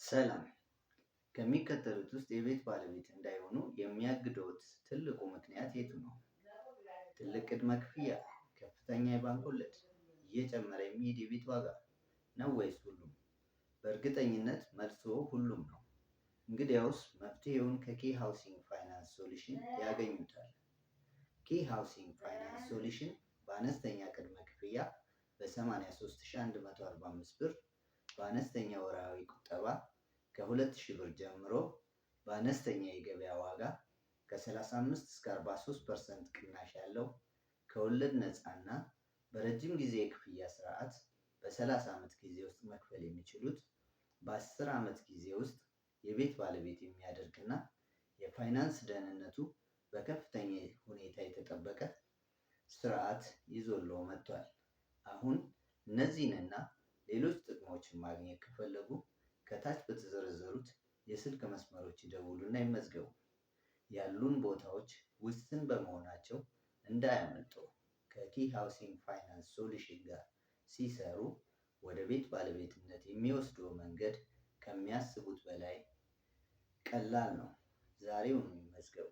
ሰላም። ከሚከተሉት ውስጥ የቤት ባለቤት እንዳይሆኑ የሚያግድዎት ትልቁ ምክንያት የቱ ነው? ትልቅ ቅድመ ክፍያ፣ ከፍተኛ የባንክ ወለድ፣ እየጨመረ የሚሄድ የቤት ዋጋ ነው ወይስ ሁሉም? በእርግጠኝነት መልስዎ ሁሉም ነው። እንግዲያውስ መፍትሄውን ከ Key Housing Finance Solution ያገኙታል። Key Housing Finance Solution በአነስተኛ ቅድመ ክፍያ በ83,145 ብር፣ በአነስተኛ ወርሃዊ ቁጠባ ከ2,000 ብር ጀምሮ፣ በአነስተኛ የገበያ ዋጋ ከ35 እስከ 43% ቅናሽ ያለው፣ ከወለድ ነፃ እና በረጅም ጊዜ የክፍያ ስርዓት በ30 ዓመት ጊዜ ውስጥ መክፈል የሚችሉት፣ በ10 ዓመት ጊዜ ውስጥ የቤት ባለቤት የሚያደርግና የፋይናንስ ደህንነቱ በከፍተኛ ሁኔታ የተጠበቀ ስርዓት ይዞልዎ መጥቷል። አሁን እነዚህንና ሌሎች ጥቅሞችን ማግኘት ከፈለጉ ከታች በተዘረዘሩት የስልክ መስመሮች ይደውሉና ይመዝገቡ። ያሉን ቦታዎች ውስን በመሆናቸው እንዳያመልጥዎ። ከ Key Housing Finance Solution ጋር ሲሰሩ ወደ ቤት ባለቤትነት የሚወስድዎ መንገድ ከሚያስቡት በላይ ቀላል ነው። ዛሬውኑ ይመዝገቡ።